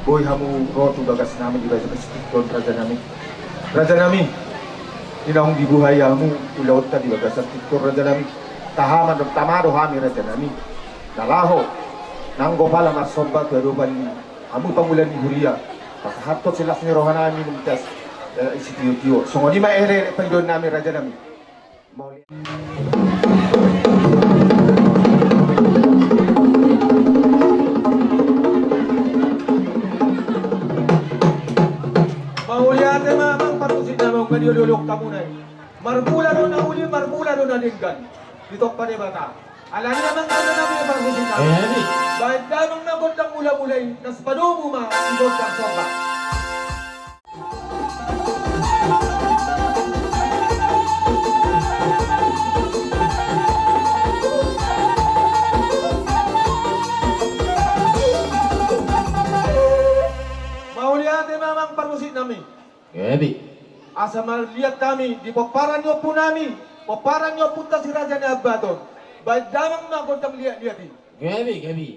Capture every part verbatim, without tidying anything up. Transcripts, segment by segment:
Boi hamu ro tu bagas nami di bagas tingki on, raja nami. Raja nami, i naung dibuhai hamu ulaonta di bagasan tingki on, raja nami. Taha ma do, tama do hami, raja nami, na laho nanggo pala marsomba tu adopan ni hamu pangula ni huria, pasahathon silas ni roha nami nuntas, eh, sitio-tio. Songon i ma elek-elek pangidoan nami, raja nami. Mauliate ma amang parmusik nami, nunga dioloi-oloi hamu nai. Marmula do na uli, marmula do na denggan, ditompa Debata. Alani i amang raja nami, parmusik nami, baen damang na gondang mula-mula i, na sipadomu ma di gondang somba. Mauliate ma amang parmusik nami. Gabe. Asa mauliate hami di pomparan ni ompu nami, pomparan ni ompunta si Raja Nabaton. Baen damang ma gondang liat-liat i. Gabe, gabe.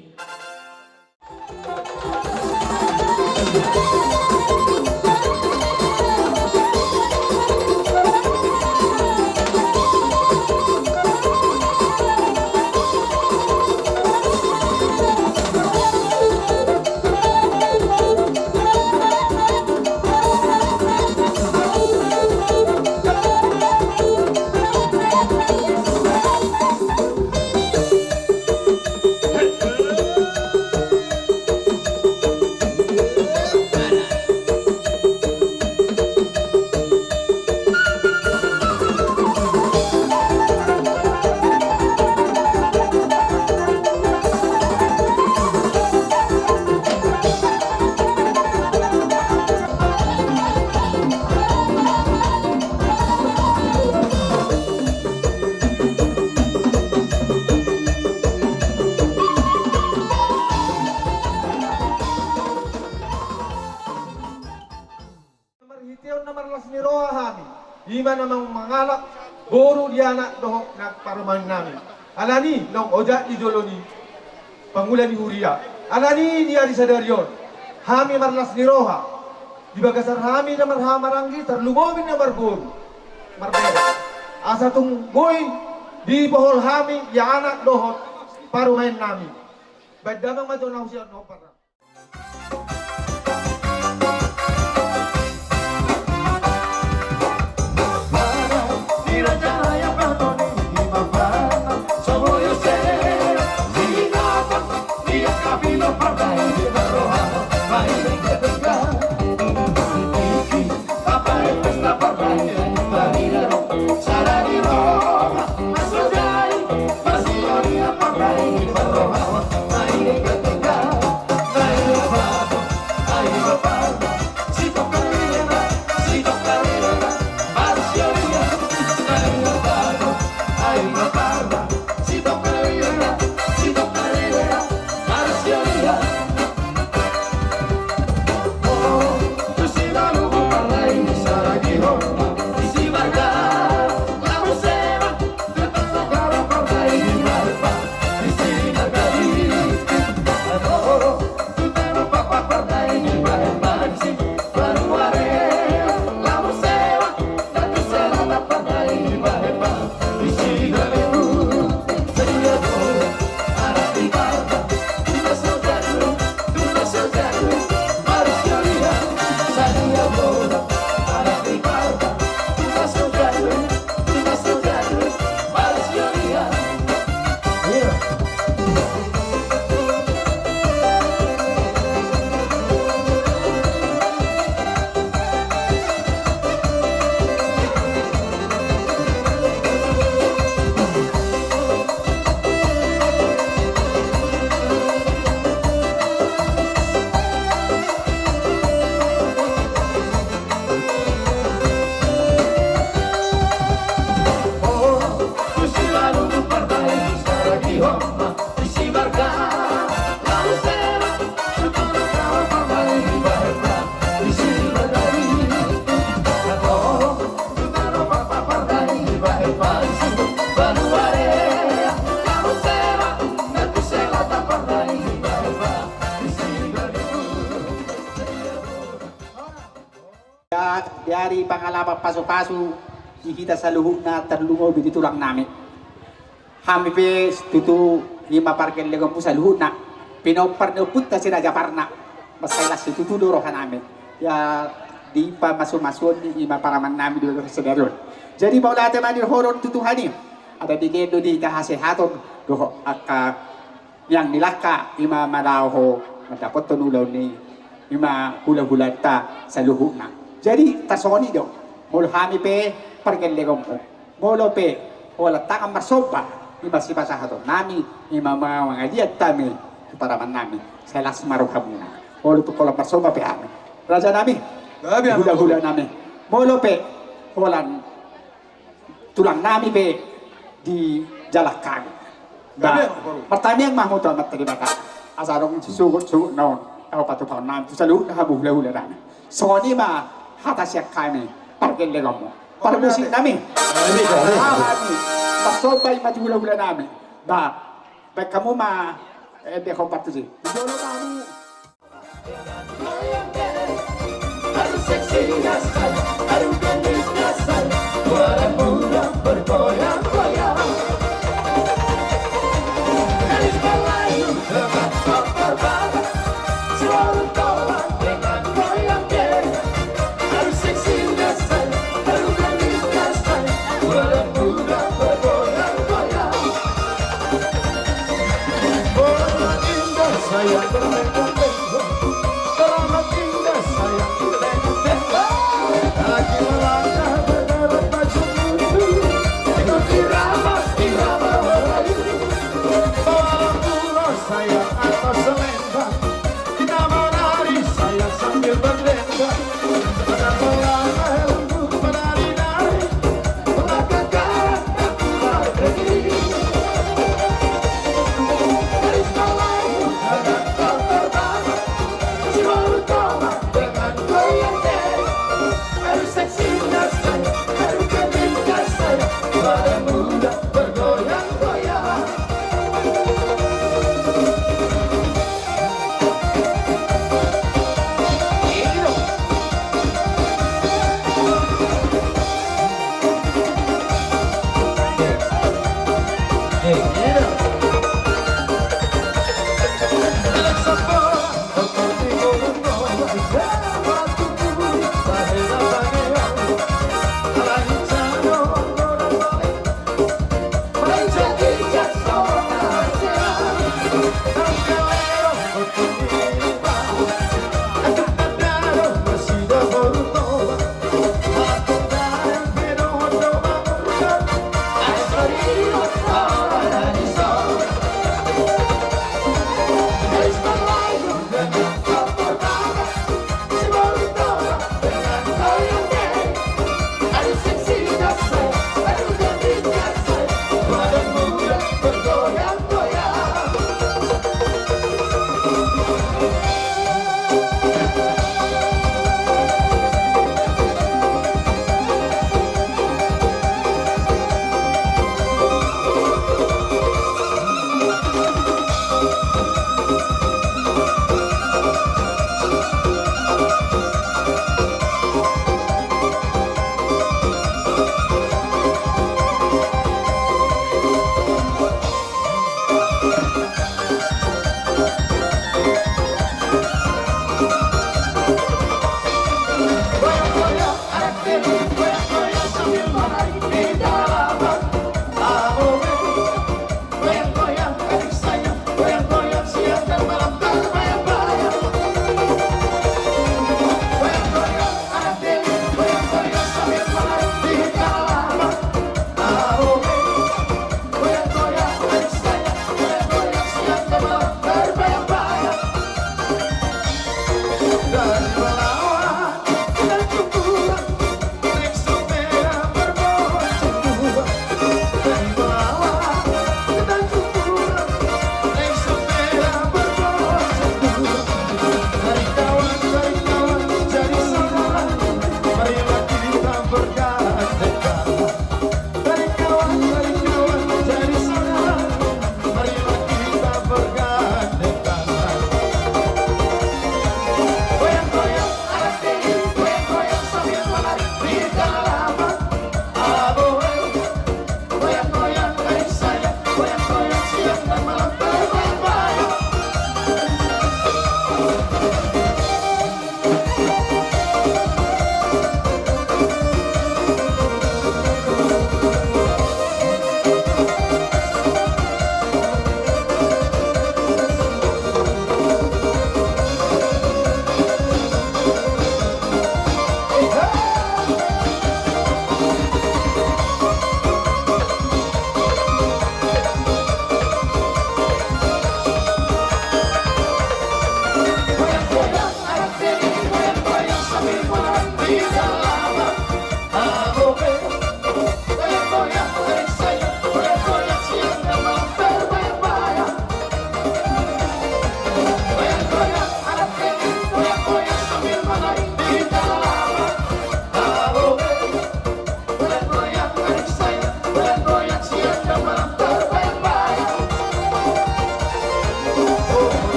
Marhiteon na marlas ni roha hami, i ma na mangalap boru di anak dohot na parumaen nami. Alani i naung ojak di jolo ni pangula ni huria. Alani i di ari sadari on hami marlas ni roha di bagasan hami na marhahamaranggi, tarlumobi na marboru, marbere. Asa tung boi dibohol hami di anak dohot parumaen nami. Baen damang ma jo na husian na hombar. Di ari pangalapan pasupasu di hita saluhutna tarlumobi di tulang nami. Hami pe tutu ima pargellengonmu saluhutna. Pinompar ni ompunta si Raja Parna. Mansai las situtu do roha nami. Ya, di pamasumasuon ni ima paraman nami do sadari on. Jadi mauliate ma di holong tu Tuhan i. Ada di gendo di hita hasehaton dohot angka niang ni langka ima madaohon mandapothon ulaon ni ima hulahulanta saluhutna. Jadi tarsongon i do molo hami pe pargellengonmu. Molo pe holan tangan marsomba ima sipasahaton nami ima mangaliat hami tu paraman nami. Sai las ma rohamuna. Molo tung holan marsomba pe hami raja nami, hulahula nami. Molo pe holan tulang nami pe di jalang hami. Martangiang ma hamu tu Amanta Debata asa adong suhutsuhut na on. Au patupahon nami tu saluhutna hamu hulahula nami. Songon i ma hata sian hami pargellengonmu. Parmusik nami. Hami marsomba ima tu hulahula nami. Ba, baen hamu ma ende hombar tusi. Jolo ma hamu.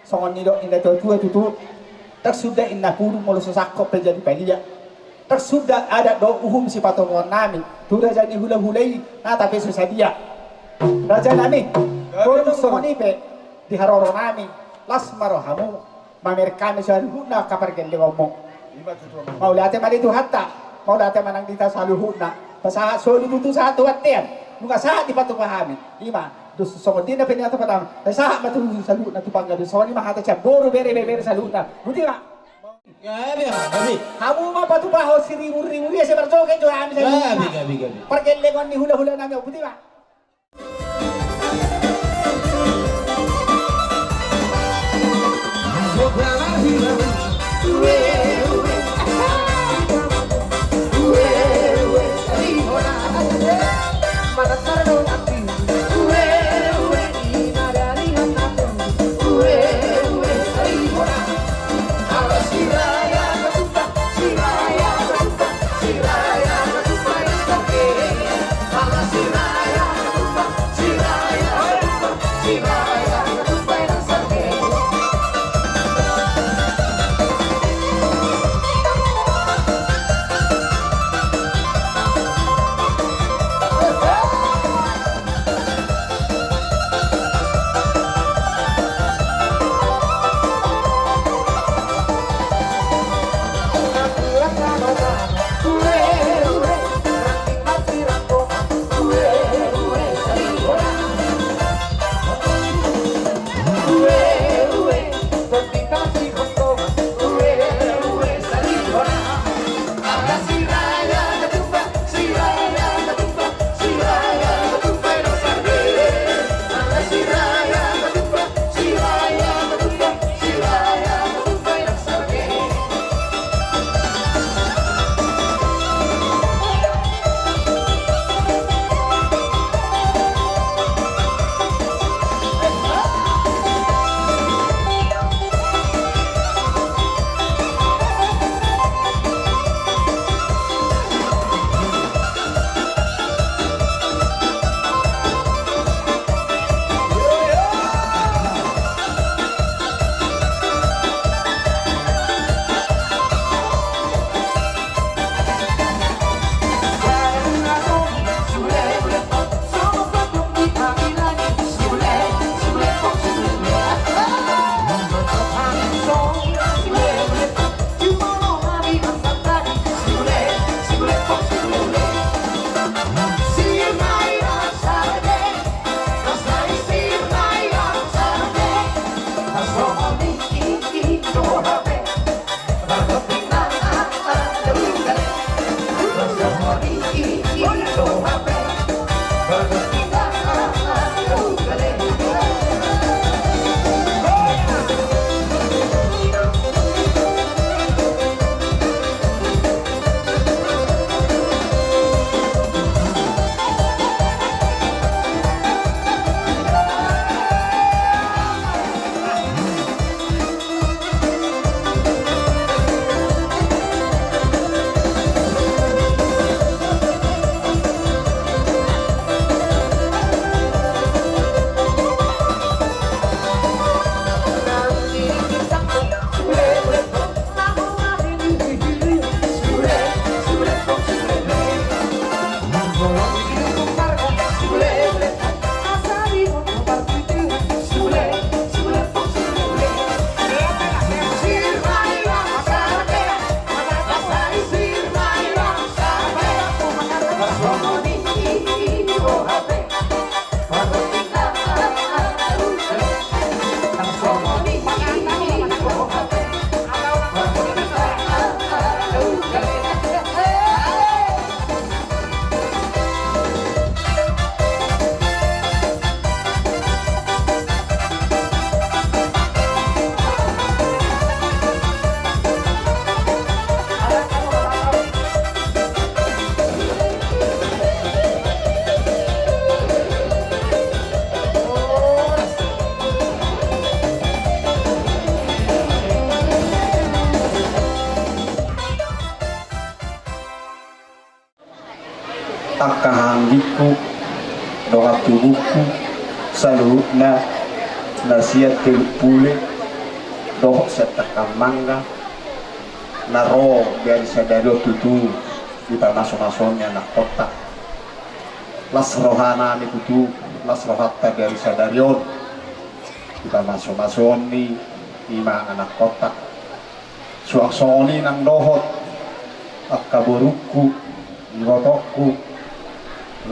Songon nidok ni na tua-tua tutu, ndang suda inna pudun molo so sangkot pe jadi palia. Ndang suda adat dohot uhum sipatomuonnami tu raja ni hula-hula i, nata pe so sadia. Rajanami, gabe songon i pe di haroronami, las ma rohamu mamereng hami saluhutna angka pargellengonmu. Mauliate ma di Tuhanta, mauliate ma nang di hita saluhutna. Pasahat solu tutu sahat tu bontean, nunga sahat dipatupa hami. Ima, dos songon dia na pe nian tu patang, pasahat ma tu saluhutna tu panggabean. Songon i ma hata sian boru, bere, ibebere saluhutna. Boti ma. Gabe, gabe. Hamu ma patupahon siribu-ribu, ia sai marjoget jo hami saluhutna. Gabe, gabe, gabe. Pargellengon ni hula-hulanami on, boti ma. Angka haanggingku dohot tubungku saluhutna na sian Teluk Pule, Dohot sian tangkang mangga na ro di ari sadari on tutu dipamasomasuon ni anakkonta. Las rohanami tutu, las rohanta di ari sadari on dipamasomasuon ni i ma anakkonta. Suang songon i nang dohot angka borungku, ibotongku,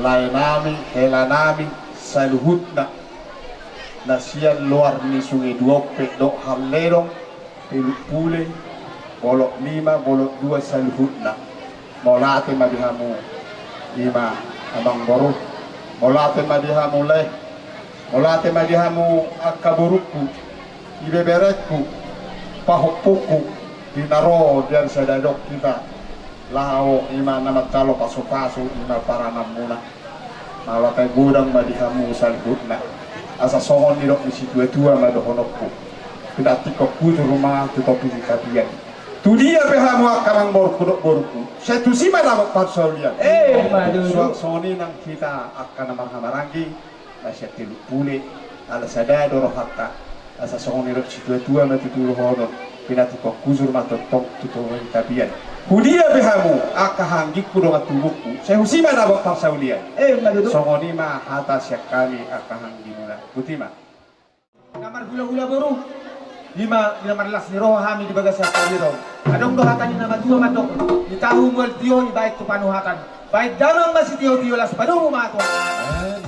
laenami, helanami saluhutna na sian luar ni Sungai Duompe dohot Halledong, Teluk Pule, Bolok Lima, Bolok Dua saluhutna. Mauliate ma di hamu i ma amangboru. Mauliate ma di hamu lae. Mauliate ma di hamu angka borungku, ibeberengku, pahompungku, di na ro di ari sadari on hita laho i ma na manjalo pasupasu i ma paramanmuna. Mauliate godang ma di hamu saluhutna. Asa songon nidok ni situatua ma dohononku: Pinantikhon hujur ma tu topi ni tapian. Tudia pe hamu angka amangborungku dohot borungku, sai tusi ma dapot parsaulian. Eh, ima tutu. Suang songon i nang hita angka na marhahamaranggi na sian Teluk Pule, ala sada do rohanta. Asa songon nidok situatua ma tutu dohonon: Pinantikhon hujur ma tongtong tu topi ni tapian. Tudia pe hamu angka hahaanggingku dongan tubungku, sai tusi ma dapot parsaulian. Eh, ima tutu. Songon i ma hata sian hami angka hahaanggimuna. Botima. Na marhulahula boru, i ma di na marlas ni roha hami di bagasan sadari on. Adong do hata ni na matua mandok: Di tahu mual tio, dibaen tu panuhatan. Baen damang ma sitiotio, laos padomu ma tu anak-anak.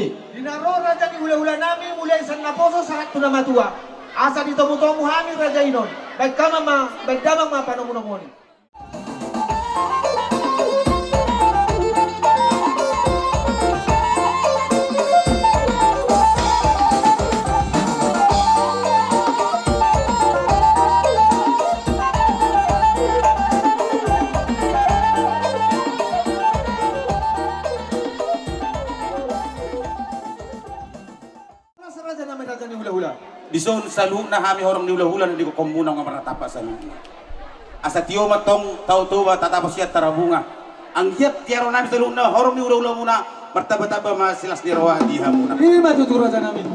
Di na ro raja ni hulahulanami, mulai sian naposo sahat tu na matua. Asa ditomutomu hami raja i non. Baen damang ma, baen damang ma panomunomuon i. Las raja nami, raja ni hulahula. Dison saluhutna hami horong ni hulahula na digokhonmuna nunga marnatampak saluhutna. Asa tio ma antong Tao Toba, tatapos sian Tarabunga. Anggiat tiaroan nami saluhutna horong ni hulahulamuna, martambatamba ma silas ni roha di hamuna. Ima tutu raja nami.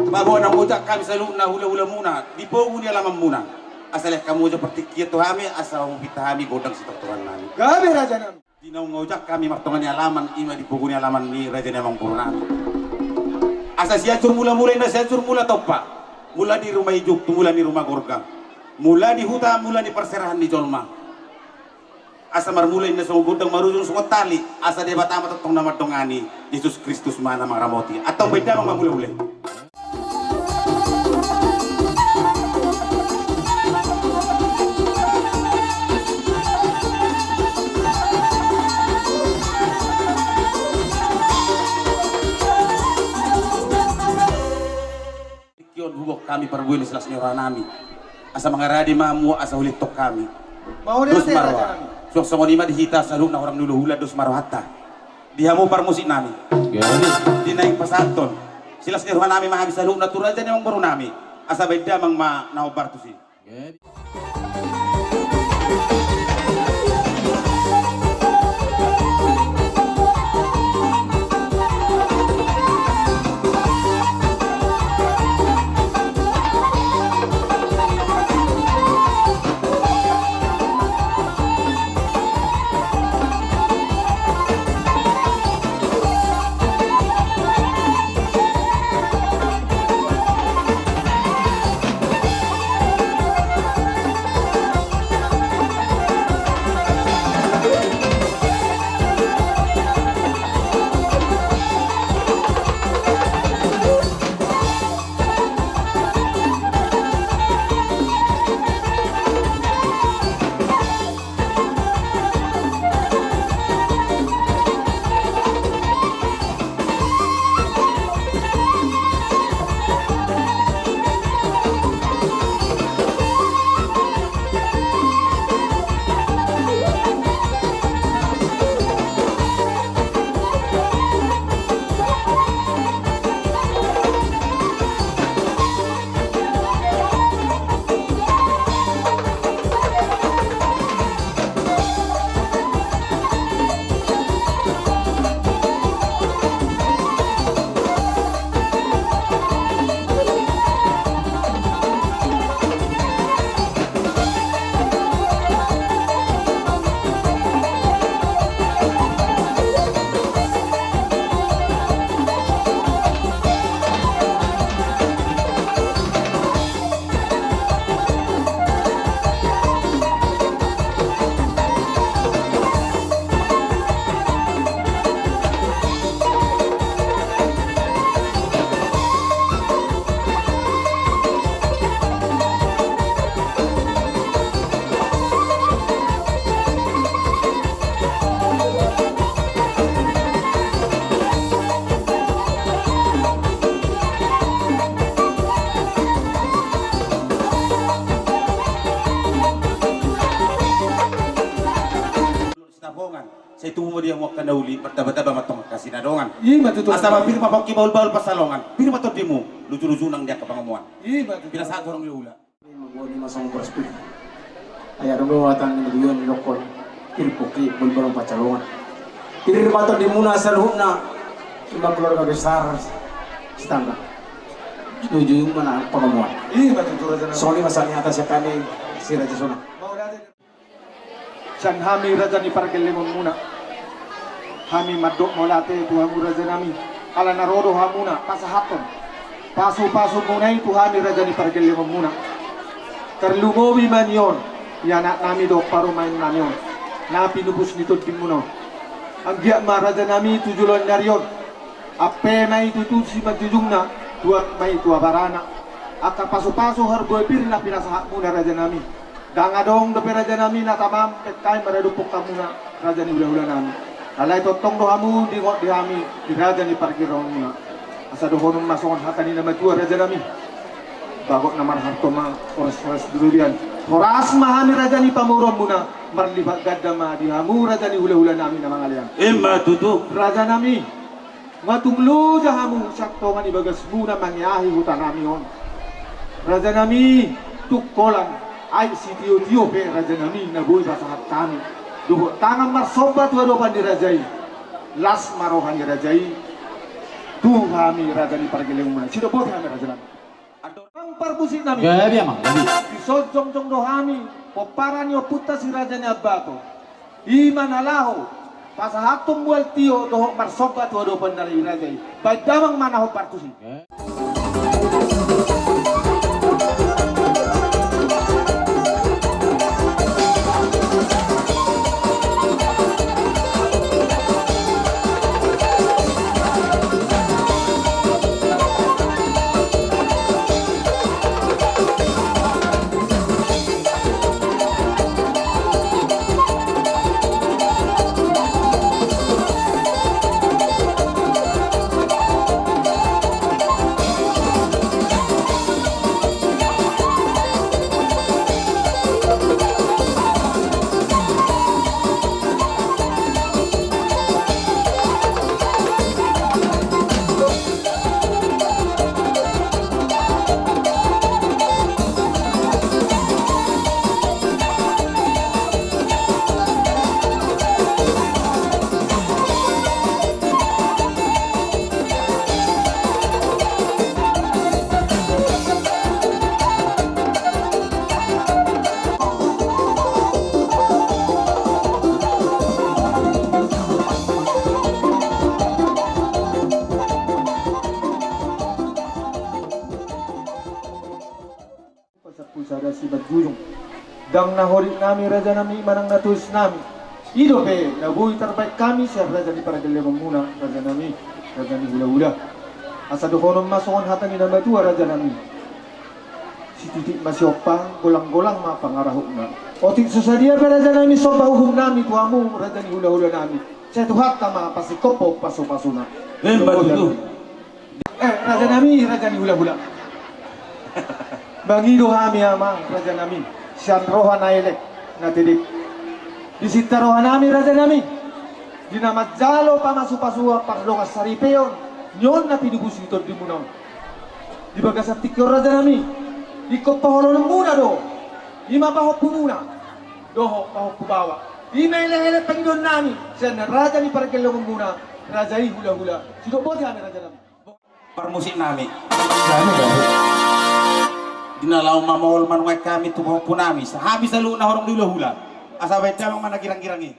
Paboa naung ojak hami saluhutna hulahulamuna di pogu ni alamanmuna. Asa lehon hamu jo partingkian tu hami, asa hupinta hami gondang sitortoran nami. Gabe raja nami. Di naung ojak hami martonga ni alaman, ima di pogu ni alaman ni raja ni amangboru nami. Asa Sianjur Mula, mula inna Sianjur Mula Tompa, mula ni ruma ijuk tu mula ni ruma gorga, mula ni huta, mula ni parserahan ni jolma. Asa marmula inna songon gondang, marujung songon tali, asa Debata ma tongtong na mandongani, Jesus Kristus ma na mangaramoti. Antong baen damang ma hulahula i. Tingki on huboan hami parbue ni silas ni roha nami. Asa mangarade ma hamu asa hulehon hami. Dos ma roha. Suang songon i ma di hita saluhutna horong ni hulahula, dos ma rohanta. Di hamu parmusik nami. Gabe. Di naeng pasahathon silas ni roha nami ma hami saluhutna tu raja ni amangboru nami. Asa baen damang ma na hombar tusi. Gabe. Angka na uli, martabataba ma tong angka sinadongan. I ma tutu. Asa ma pir ma pongki bahulbahul pansalongan, pir ma tondimu, lujuluju nang di angka pangomoan. I ma tutu. Pinasahat tu hula-hula. Mamboan i ma songon boras pir. Ai adong do hata ni tujuan ni lokon. Pir pongki bahulbahul pansalongan, pir ma tondimuna saluhutna. I ma keluarga besar Sitanggang. Lujuluju ma nang pangomoan. I ma tutu, raja nami. Songon i ma sahat ni hata sian hami, si Raja Sona. Sian hami raja ni pargellengonmuna, hami mandok mauliate tu hamu raja nami, ala na ro do hamuna pasahathon pasupasumuna i tu hami raja ni pargellengonmuna. Tarlumobi ma nion di anak nami dohot parumaen nami on, na pinupus ni tondimuna on. Anggiat ma raja nami tu joloan ni ari on, ampe ma i tutu simanjujungna, tuat ma i tu abarana. Angka pasupasu harbue pir na pinasahatmuna raja nami, ndang adong dope raja nami na tamam pengkai maradophon hamuna raja ni hulahula nami. Alai tongtong do hamu diingot di hami di raja ni pargellengonmuna. Asa dohonon ma songon hata ni na matua raja nami: Bagot na marharto ma, horas-horas di robean. Horas ma hami raja ni pamoruonmuna, marlipat ganda ma di hamu raja ni hulahula nami na mangalean. I ma tutu. Raja nami, nga tung loja hamu sian tonga ni bagasmuna mangeahi huta nami on. Raja nami, tung holan aek sitiotio pe raja nami na boi pasahat hami dohot tangan marsomba tu adopan ni raja i. Las ma roha ni raja i tu hami raja ni pargellengonmuna. Sidok boti hami raja nami. Amang parmusik nami. Gabe, amang, gabe. Dison jongjong do hami pomparan ni ompunta si Raja ni Ambato. I ma na laho pasahathon mual tio dohot marsomba tu adopan ni raja i. Baen damang ma na hombar tusi. Pasampulu sada simanjujung. Ndang na hodik nami raja nami manang na tois nami. I dope na boi tarbaen hami sian raja ni pargellengonmuna raja nami, raja ni hulahula. Asa dohonon ma songon hata ni na matua raja nami: Sititik ma siompa, golanggolang ma pangarahutna. Otik so sadia pe raja nami somba uhum nami tu hamu raja ni hulahula nami, sai Tuhanta ma pasingkophon pasupasuna. Emma tutu. Eh, raja nami, raja ni hulahula. Mangido hami amang raja nami sian roha na elek na tedek. Di sinta roha nami raja nami, di na manjalo pamasupasuan pardongansaripeon ni on na pinupus ni tondimuna on. Di bagasan tingki on raja nami, ingkon paholonmuna do i ma pahompumuna dohot pahompu baoa. I ma elekelek pangidoan nami sian raja ni pargellengonmuna, raja i hulahula. Sidok boti hami raja nami. Parmusik nami. Di na laho mamolmanu hami tu pahompu nami, sa hami saluhutna horong ni hulahula. Asa baen damang ma na girang-girang i.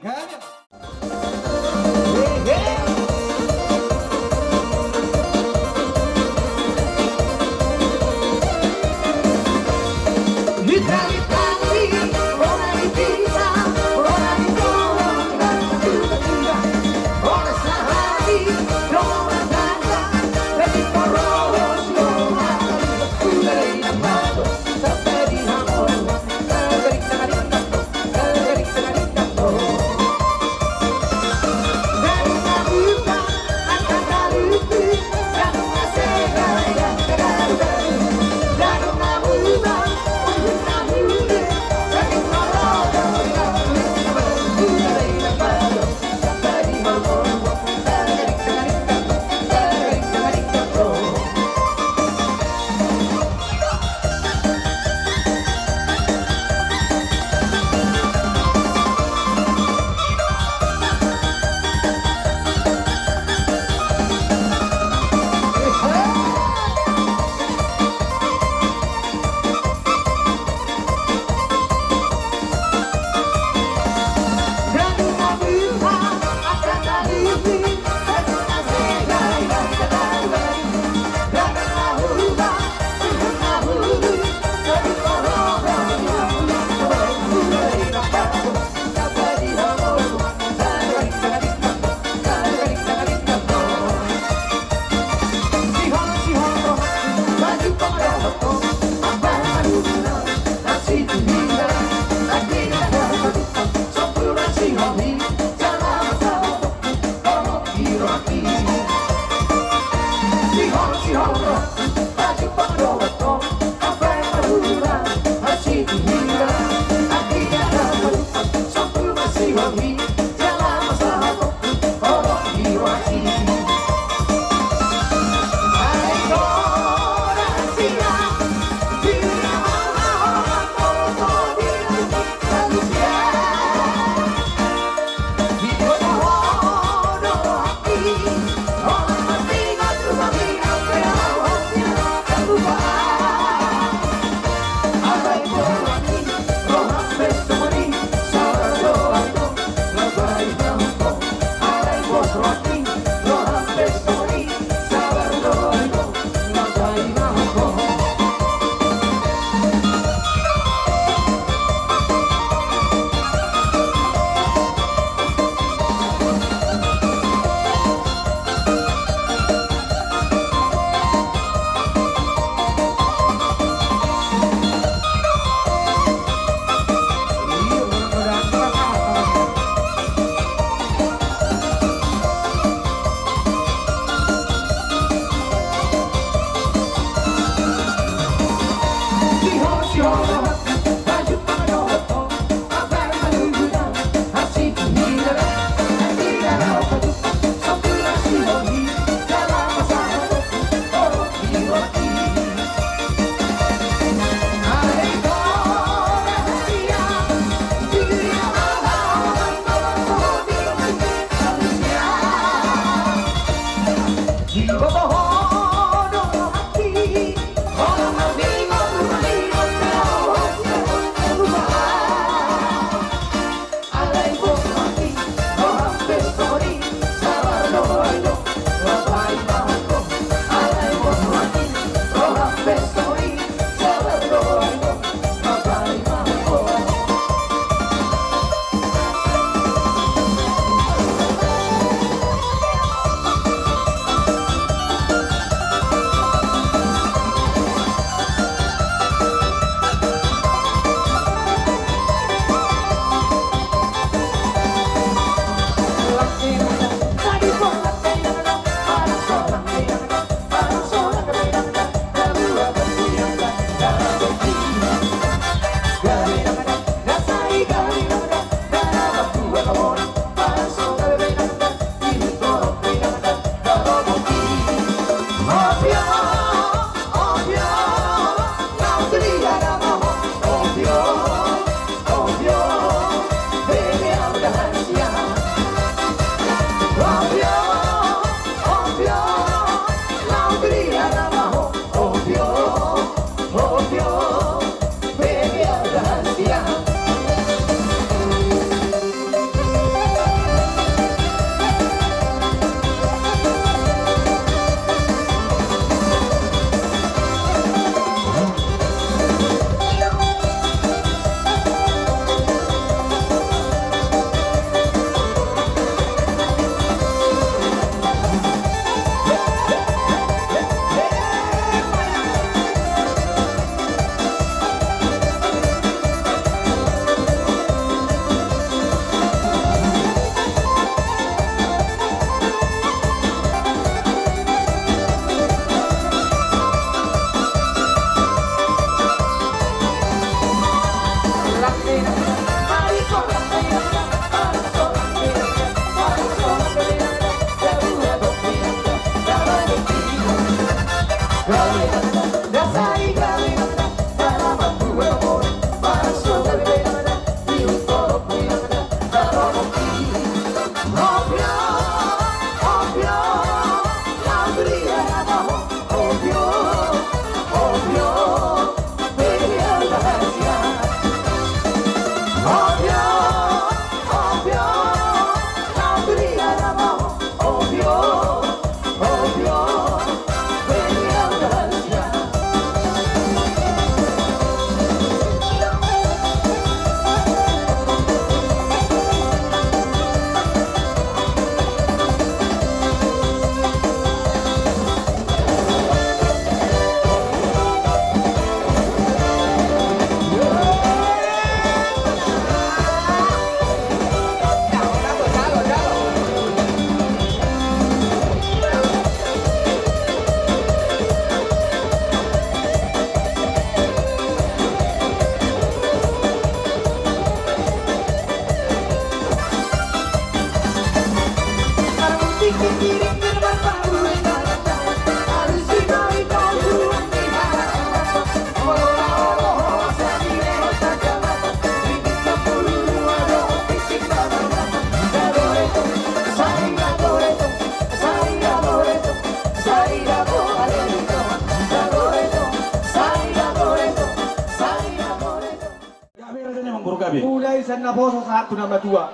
Gabe raja ni amang boru, gabe. Mulai sian naposo sahat tu na matua.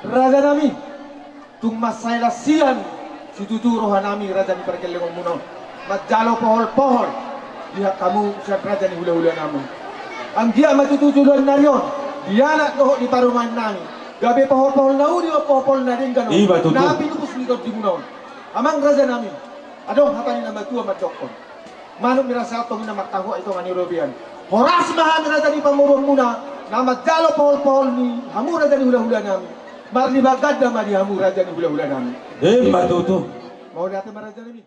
Raja nami, tung mansai las sian situtu roha nami raja ni pargellengon muna on. Manjalo pohol-pohol di hamu sian raja ni hula-hula nami. Anggiat ma tutu joloan ni ari on, di anak dohot di parumaen nami, gabe pohol-pohol na uli, pohol-pohol na denggan on. Iba tutu. Na pinupus ni tondi muna on. Amang raja nami, adong hata ni na matua mandokkon. Manuk ni rasa tong i na martahuak i tonga ni robean. Horas ma hami raja ni pamoruon muna, na manjalo pohol-pohol ni hamu raja ni hula-hula nami. Marlipat ganda ma di hamu raja ni hula-hula nami. Emma tutu. Mauliate ma raja nami.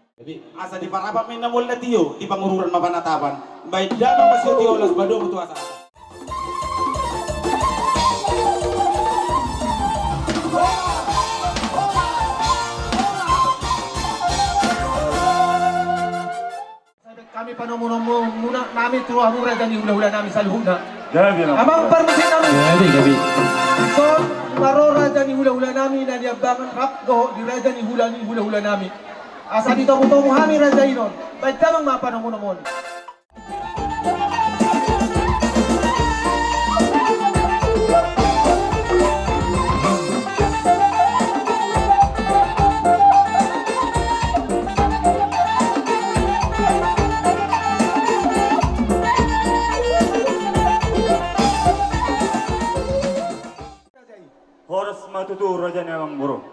Asa di parapat ma inna mual na tio, di pangururan ma panatapan. Baen damang ma sitio, las ma domu tu asa. Hami panomu-nomu muna nami tu hamu raja ni hula-hula nami saluhutna. Gabe, gabe. Amang parmusik nami. Gabe, gabe. Dison ma ro raja ni hula-hula nami na niambangan rap dohot di raja ni hula ni hula-hula nami. Asa ditomu-tomu hami raja i non. Baen damang ma panomu-nomu on. Horas ma tutu raja ni amang boru.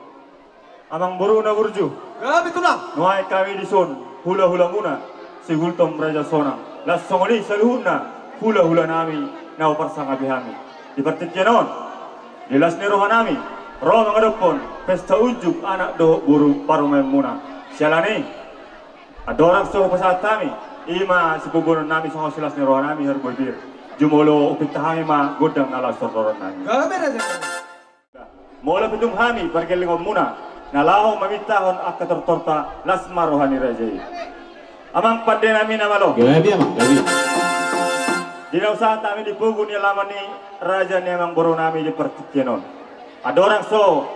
Amang boru na burju. Gabe tulang. Nuaeng hami dison hula-hula muna, si Gultom Raja Sonang, laos songon i saluhutna hula-hula nami na huparsangapi hami di partingkian on. Di las ni roha nami ro mangadophon pesta unjuk anak dohot boru parumaen muna. Siala ni i, andorang so hupasahat hami, i ma sipogonon nami songon silas ni roha nami, harbue pir. Jumolo hupinta hami ma gondang na laos tortoron nami. Gabe raja. Molo pintum hami pargellengon muna na laho mamintahon angka tortorta, las ma roha ni raja i. Amang pande nami na malo. Gabe, amang, gabe. Di na husahat hami di pogu ni alaman ni raja ni amang boru nami di partingkian on. Andorang so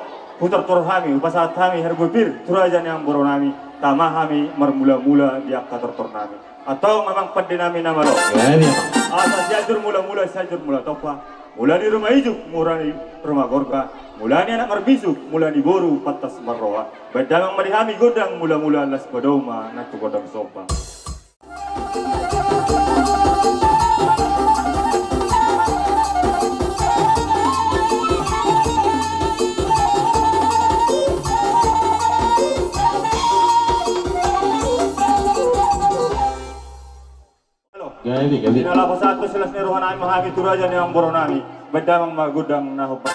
hutortor hami, hupasahat hami harbue pir tu raja ni amang boru nami, tama hami marmula-mula di angka tortor nami. Antong amang pande nami na malo. Gabe, amang. Asa Sianjur Mula-mula, Sianjur Mula Tompa. Mula ni ruma ijuk, mula ni ruma gorga. Mula ni anak marbisuk, mula ni boru pantas marroha. Baen damang ma di hami gondang mula-mula, las ma domu ma nang tu gondang somba. Gabe, gabe. Di na laho sahat tu silas ni roha nami ma hami tu raja ni amang boru nami. Baen damang ma gondang na hombar.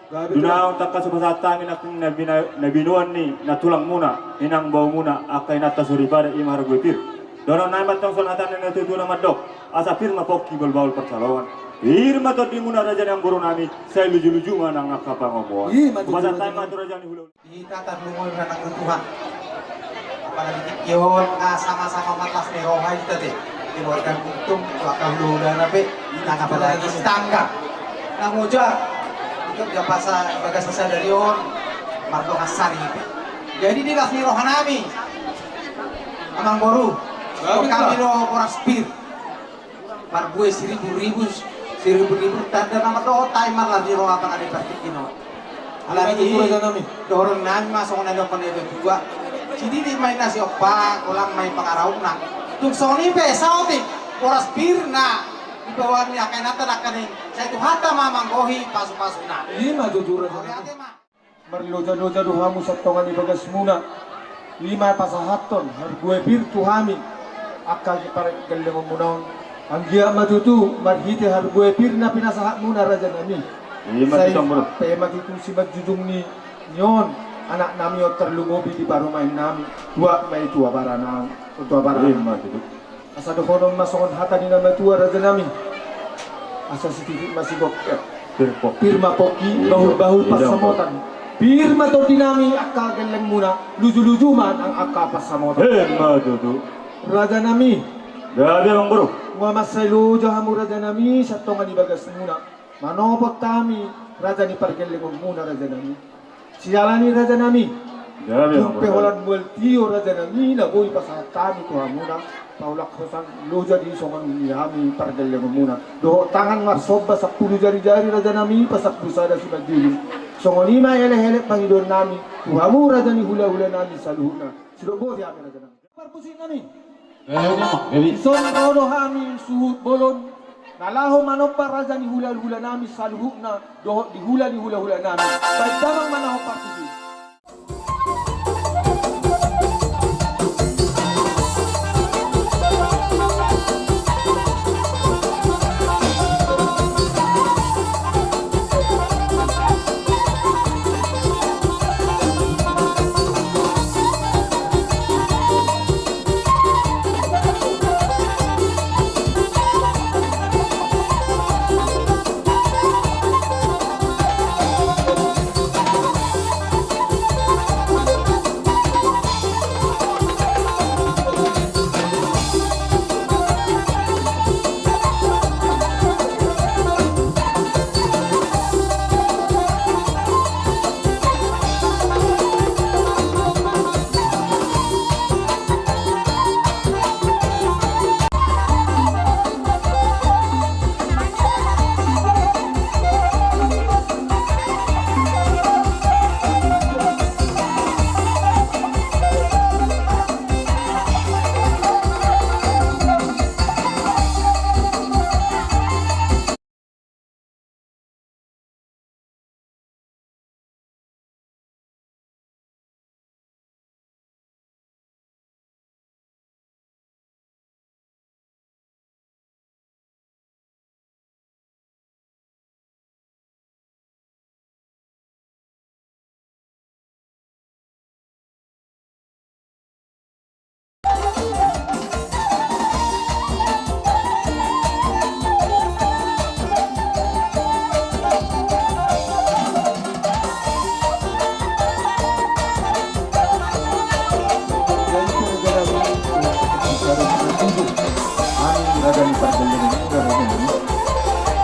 Gabe tu na on tangkas hupasahat hami nangkin na bina-, na binoan ni na tulangmuna, inang baomuna, angka inanta soripada i ma harbue pir. Dohonon nami ma antong songon hata ni na tuatua na mandok: Asa pir ma pongki, bahulbahul pansalongan, pir ma tondimuna raja ni amangboru nami, sai lujuluju ma nang angka pangomoan. I ma tutu. Hupasahat hami ma tu raja ni hula. Hita tarlumobi ma nang tu Tuhan. Apalagi tingki on, ah, sama-sama marlas ni roha hita, te. Keluarga Gultom, keluarga hulahulana pe, hita apalagi tetangga. Naeng oja, ikut gapasa bagasa sadari on, mardongan sari pe. Jadi di las ni roha nami, amangboru, hami do boras pir. Marbue siribu-ribu, siribu-ribu tanda nama dohot ai marlas ni roha apalagi partingkian on. Alani i, dohonon nami ma songon na nidok ni natuatua: Sididi ma inna siompa, golang ma i pangarahutna. Tung songon i pe saotik boras pir na dibahen ni angka inanta nangkaning, sai Tuhanta ma manggohi pasupasuna. I ma tutu, raja nami. Marlojaloja do hamu sian tonga ni bagasmuna. I ma pasahathon harbue pir tu hami angka pargellengonmuna on. Anggiat ma tutu marhite harbue pir na pinasahatmuna, raja nami, i ma sai tutu, amangboru, pe ma tutu simanjujung ni, ni on anak nami on, tarlumobi di parumaen nami. Tuat ma i tu abara nami, tu abara nami. I ma tutu. Asa dohonon ma songon hata ni na matua, raja nami: Asa sititi ma sigok, pir ma pongki, bahulbahul pansamotan, pir ma tondi nami angka gellengmuna, lujuluju ma nang angka pansamotan. I ma tutu. Raja nami. Gabe, amangboru. Nunga mansai loja hamu, raja nami, sian tonga ni bagasmuna manopot hami raja ni pargellengonmuna, raja nami. Siala ni, raja nami, tung pe holan mual tio, raja nami, na boi pasahat hami tu hamuna, paulak hosan loja di songon i hami pargellengonmuna. Dohot tangan marsomba sampulu jarijari, raja nami, pasampu sada simanjujung. Songon i ma elek-elek pangidoan nami tu hamu, raja ni hulahula nami saluhutna. Sidok boti hami, raja nami. Parmusik nami. Dison ro do hami suhut bolon na laho manomba raja ni hulahula nami saluhutna dohot di hula ni hulahula nami. Baen damang ma na hombar tusi.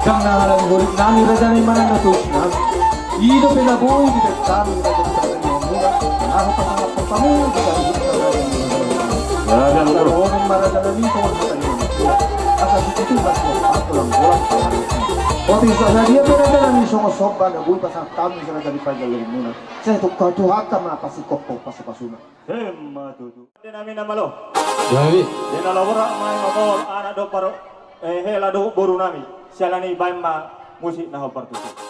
Ndang na halani holit nami, raja nami, manang na tois nami. I dope na boi dibaen hami, raja ni pargellengonmuna, na laho pasangap pasamun di saluhutna, raja ni pargellengonmuna. Asa dohonon ma, raja nami, songon hata ni na matua: Asa sititi ma sigok, pir ma pongki, bahulbahul pansamotan. Otik, sadia pe, raja nami, songon somba na boi pasahat hami tu raja ni pargellengonmuna, sai Tuhanta ma pasingkophon pasupasuna. I ma tutu. Raja nami na malo. Jadi. Di na laho borat ma i mamboan anak dohot paro-, eh, hela dohot boru nami. Siala ni i baen ma musik na hombar tusi.